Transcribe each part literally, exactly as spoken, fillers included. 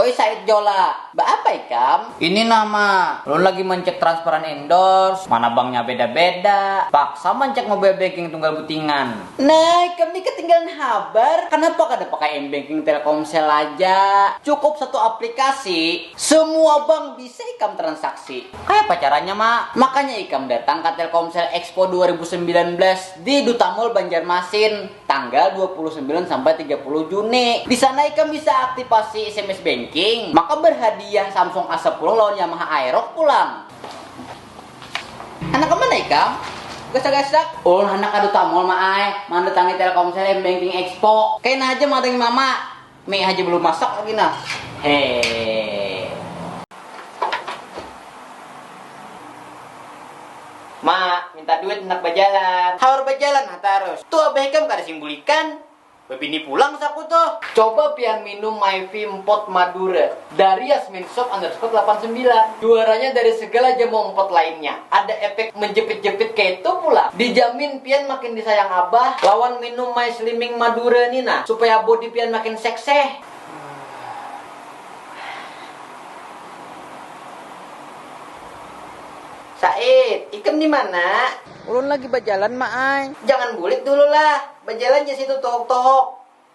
Said Jola, baapa ikam? Ini nama, ulun lagi mencek transparan endorse, mana banknya beda-beda, paksa mencek mobile banking tunggal butingan. Nah, ikam ni ketinggalan habar, kenapa kada pakai M-Banking Telkomsel aja? Cukup satu aplikasi, semua bank bisa ikam transaksi. Kaya apa caranya, Ma? Makanya ikam datang ke Telkomsel Expo dua ribu sembilan belas di Duta Mall Banjarmasin. Tanggal dua puluh sembilan sampai tiga puluh Juni. Di sana ikam bisa aktivasi S M S banking, maka berhadiah Samsung A sepuluh lawan Yamaha Aerox pulang. Anak kemana ikam? Gasak-gasak. Ulun handak ka Duta Mall, Ma ai, mandatangi Telkomsel M Banking Expo. Kena aja madangi mama. Mie haja belum masak lagi nah. He. Ma, minta duit handak bajalan. Haur bajalan ha tarus. Tu abah ikam kada sing bulikan. Babini pulang saku tuh. Coba pian minum Myvi Empot Madura dari Yasmin Shop underscore delapan sembilan. Juaranya dari segala jamu empot lainnya. Ada efek menjepit-jepit kayak itu pula. Dijamin pian makin disayang abah lawan minum My Slimming Madura ni nah, supaya body pian makin sekseh. Said, ikam di mana? Ulun lagi bajalan, Ma ai. Jangan bulik dulu lah, bajalan ja situ tohok-tohok.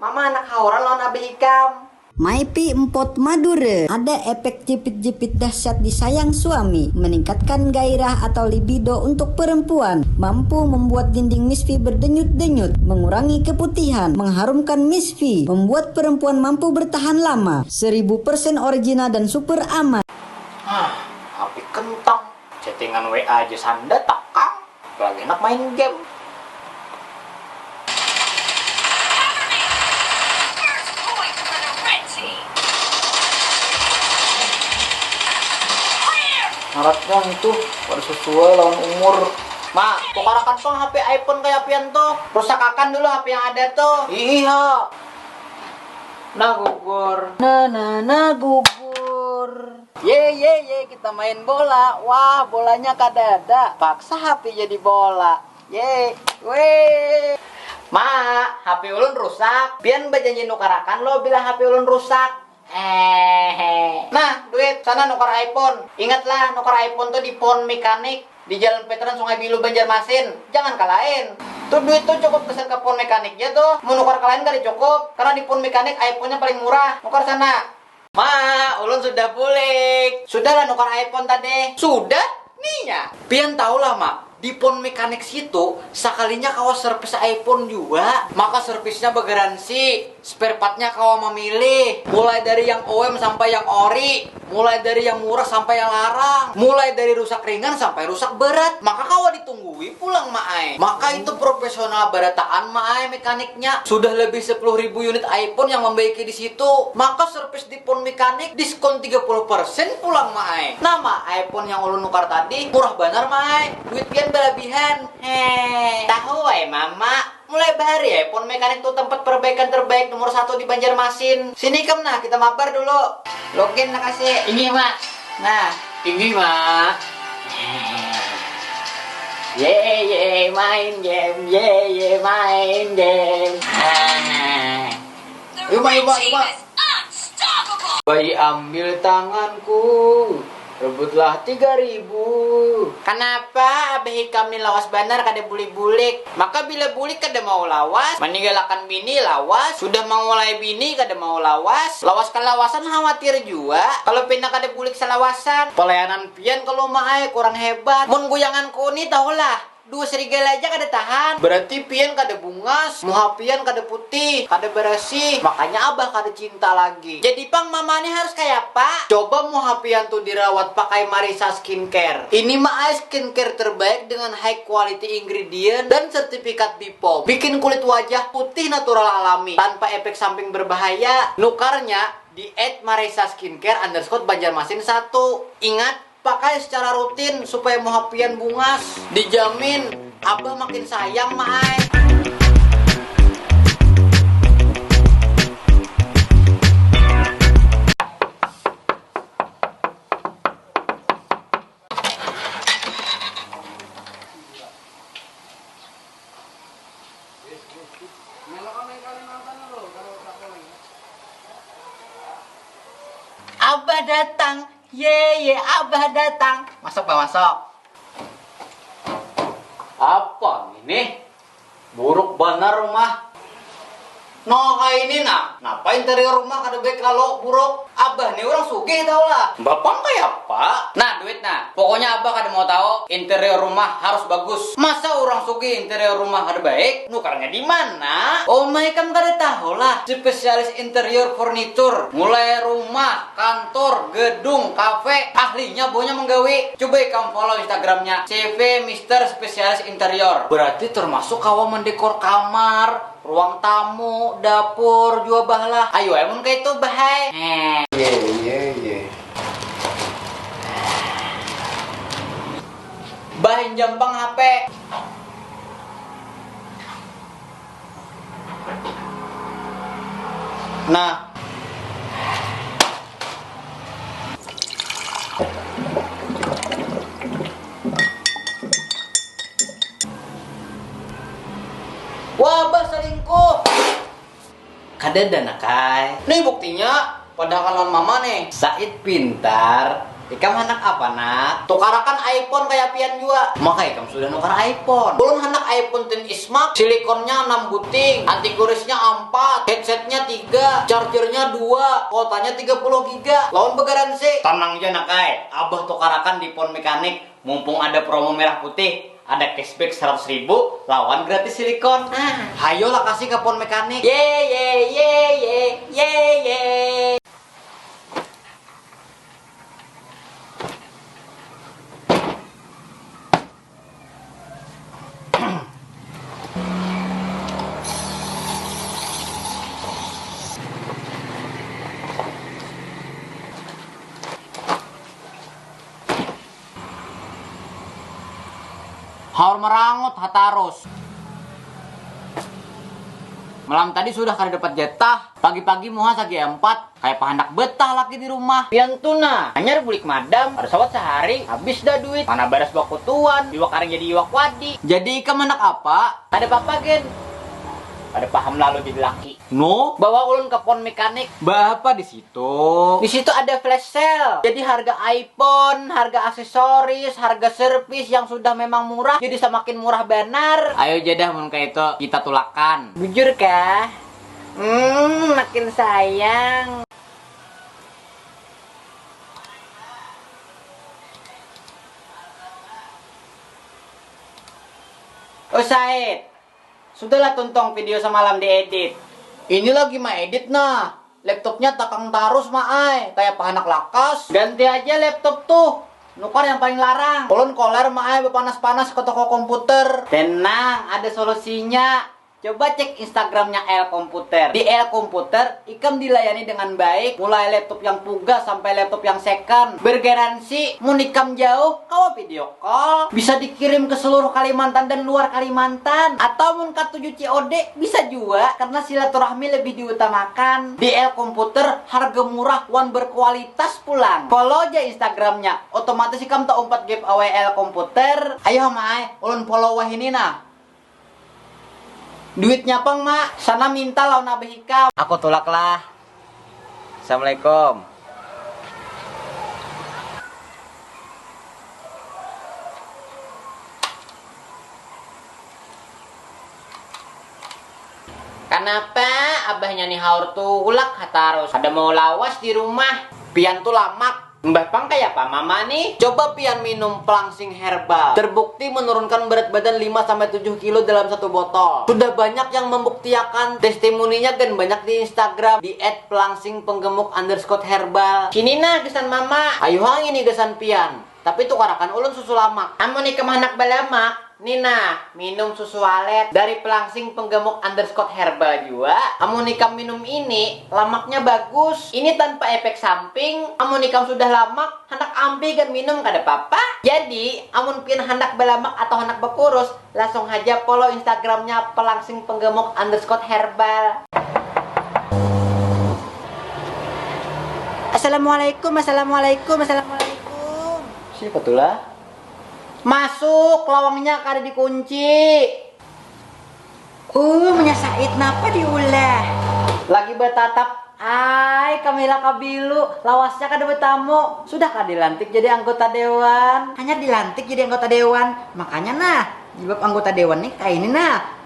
Mama handak hauran lawan abah ikam. Maipi Empot Madura, ada efek jepit-jepit dahsyat disayang suami, meningkatkan gairah atau libido untuk perempuan, mampu membuat dinding misfi berdenyut-denyut, mengurangi keputihan, mengharumkan misfi, membuat perempuan mampu bertahan lama, seribu persen original dan super aman. Hah, H P kentang. Chattingan W A aja sanda takang. Lagi enak main game. Ngaratnya itu pada sesuai lawan umur. Ma, tukarakan pang H P iPhone kayak pian tuh. Rusakakan dulu H P yang ada tuh. Iya. Nah gugur. Nah, nah, nah gugur. Ye, ye, ye, kita main bola. Wah, bolanya kada ada. Paksa H P jadi bola. Ye, weh. Ma, H P ulun rusak. Pian bajanji nukarakan lo bila H P ulun rusak. Hehe. Nah, duit, sana nukar iPhone. Ingatlah, nukar iPhone tuh di Phone Mechanic di Jalan Veteran Sungai Bilu, Banjarmasin. Jangan ka lain. Tuh duit tuh cukup pesan ke Phone Mechanic ja tuh. Mau nukar ka lain kada cukup, karena di Phone Mechanic iPhone-nya paling murah. Nukar sana. Ma, ulun sudah bulik. Sudah lah nukar iPhone tadi. Sudah? Ninya. Pian tahu lah, Ma. Di Phone Mechanic situ, sakalinya kawa servis iPhone jua, maka servisnya bagaransi, spare partnya kawa mamilih, mulai dari yang O M sampai yang ori, mulai dari yang murah sampai yang larang, mulai dari rusak ringan sampai rusak berat, maka kawa ditunggui pulang, Ma ai. Maka itu profesional barataan, Ma ai, mekaniknya. Sudah lebih sepuluh ribu unit iPhone yang membaiki di situ, maka servis di Phone Mechanic diskon tiga puluh persen pulang, Ma ai. Nah, Ma, iPhone yang ulun nukar tadi murah banar, Ma ai. Duit pian balabihan. Heh, tahu ai, Mama. Mulai bahari ai, Phone Mechanic tu tempat perbaikan terbaik nomor satu di Banjarmasin. Sini ikam nah, kita mabar dulu. Login lah kasih. Ini, Ma. Nah. Ini, Ma. Ye, ye, main game. Ye, ye, main game. Ah. Yuk, Ma, yuk, Ma, yuk, Ma. Bayi ambil tanganku, rebutlah tiga ribu. Kanapa abah ikam ni lawas banar kada bulik-bulik? Maka bila bulik kada mau lawas, maninggalakan bini lawas, sudah mangulai bini kada mau lawas, lawas kalawasan khawatir jua, kalau pina kada bulik salawasan. Pelayanan pian kalau ma ai kurang hebat, mun guyanganku ni tahulah. Dua serigala aja kada tahan. Berarti pian kada bungas, muha pian kada putih, kada barasih, makanya abah kada cinta lagi. Jadi pang mama ni harus kaya apa? Coba muha pian tu dirawat pakai Marisa Skincare. Ini ma ai skincare terbaik dengan high quality ingredient dan sertifikat B pom. Bikin kulit wajah putih natural alami, tanpa efek samping berbahaya. Nukarnya di at marisa skincare underscore banjarmasin satu. Ingat, pakai secara rutin supaya muha pian bungas. Dijamin, abah makin sayang, ma ai. Datang, ye ye, abah datang. Masuk, Bah, masuk. Apa ini? Buruk banar rumah. Nah, kayak ini nah. Napa interior rumah kada baik lalu buruk? Abah nih orang sugih tahu lah. Bapang kayak apa? Nah, duit nah. Pokoknya abah kada mau tahu interior rumah harus bagus. Masa orang sugih interior rumah kada baik? Nukarnya di mana? Oh my, kam kada tahu lah. Spesialis interior furniture. Mulai rumah, kantor, gedung, kafe, ahlinya bohnya menggawi. Coba ikam follow Instagramnya, C V Mister Spesialis Interior. Berarti termasuk kawa mendekor kamar, ruang tamu, dapur, jua bah lah. Ayo, amun kaitu, bah ai. Heh. Ye, ye, ye. Bah, injam pang H P. Nah. Wah, bah selingkuh. Kadada, nak ai. Nih buktinya, padahal lawan mama nih. Said pintar. Ikam handak apa, nak? Tukarakan iPhone kaya pian jua. Maka ikam sudah nukar iPhone. Ulun handak iPhone ten Ismax, silikonnya enam buting, anti kurisnya ampat, headsetnya tiga, chargernya dua, kuotanya tiga puluh giga, lawan begaransi. Tanang ja, nak ai, abah tukarakan di pon mekanik, mumpung ada promo merah putih, ada cashback seratus ribu lawan gratis silikon. Ah. Hayolah kasih ke pon mekanik. Ye ye ye ye ye ye. Haur merangut hatarus. Malam tadi sudah kada dapat jatah, pagi-pagi muha sagi empat. Kaya pahandak betah laki di rumah. Pian tu nah, hanyar bulik madam, kada sawat sahari, habis dah duit. Mana baras bakutuan, iwak karing jadi iwak wadi. Jadi ikam handak apa? Kada papa gen. Kada paham lalu jadi laki. No, bawa ulun ke pon mekanik. Ba apa di situ? Di situ ada flash sale. Jadi harga iPhone, harga aksesoris, harga servis yang sudah memang murah jadi semakin murah banar. Ayo jadah mun kaitu kita tulakan. Bujur kah? Hmm, makin sayang. Oh, Said. Sudahlah tuntung video samalam diedit. Ini lagi maedit nah. Laptopnya takang tarus, Mak ai. Kayak pahanak lakas. Ganti aja laptop tuh. Nukar yang paling larang. Ulun koler, Mak ai, bepanas-panas ke toko komputer. Tenang, ada solusinya. Coba cek Instagramnya L Komputer. Di L Komputer, ikam dilayani dengan baik, mulai laptop yang pugas sampai laptop yang second. Bergaransi, mun ikam jauh, kawa video call. Bisa dikirim ke seluruh Kalimantan dan luar Kalimantan. Atau mun katuju C O D, bisa jua, karena silaturahmi lebih diutamakan. Di L Komputer, harga murah wan berkualitas pulang. Follow aja Instagramnya, otomatis ikam taumpat giveaway L Komputer. Ayo, Mai, ulun follow wahini nah. Duitnya pang, Mak. Sana minta lawan abah ikam. Aku tulak lah. Assalamualaikum. Kanapa abahnya ni haur tulak ha tarus? Kada mau lawas di rumah. Pian tu lamak. Mbah pang kayapa mama nih? Coba pian minum pelangsing herbal. Terbukti menurunkan berat badan lima sampai tujuh kilo dalam satu botol. Sudah banyak yang membuktiakan, testimoninya gen banyak di Instagram di at pelangsing penggemuk underscore herbal. Sini nah gasan mama. Ayuha ngini gasan pian. Tapi tukarakan ulun susu lamak. Amun ikam handak balamak, Nina, minum susu walet dari pelangsing penggemuk underscore herbal jua. Amun ikam minum ini, lamaknya bagus. Ini tanpa efek samping. Amun ikam sudah lamak, handak ampi gan minum kada papa. Jadi, amun pian handak balamak atau handak bakurus, langsung haja follow Instagramnya pelangsing penggemuk underscore herbal. Assalamualaikum, assalamualaikum, assalamualaikum. Siapa tuh lah? Masuk, lawangnya kada dikunci. Uh, munnya Said napa diulah? Lagi batatap Ai, Kamila Kabilu, lawasnya kada betamu. Sudah kah dilantik jadi anggota dewan? Hanyar dilantik jadi anggota dewan. Makanya nah, jilbab anggota dewan nih kayak ini nah.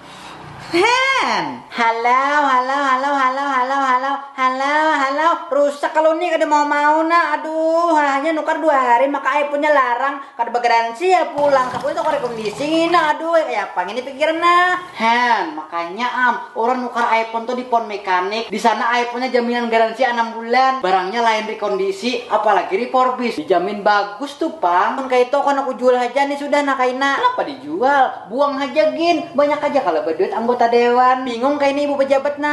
Hen. Halo, halo, halo, halo, halo, halo, halo, halo. Rusak kalau nih kada mau-mau nah. Aduh, hanya nukar dua hari maka iPhone-nya larang. Kada bagaransi ya pulang, tapi itu kada kondisi ngina. Aduh, kayak apa ngini pikiran nah. Hen, makanya am, orang nukar iPhone tuh di phone mekanik. Di sana iPhone-nya jaminan garansi enam bulan. Barangnya lain rekondisi, apalagi refurbish. Dijamin bagus tuh pang. Mun kayak itu kan aku jual aja nih sudah nah kaina. Kenapa dijual? Buang aja gin. Banyak aja kalau berduit anggota dewan. Bingung kayak ini ibu pejabat nah.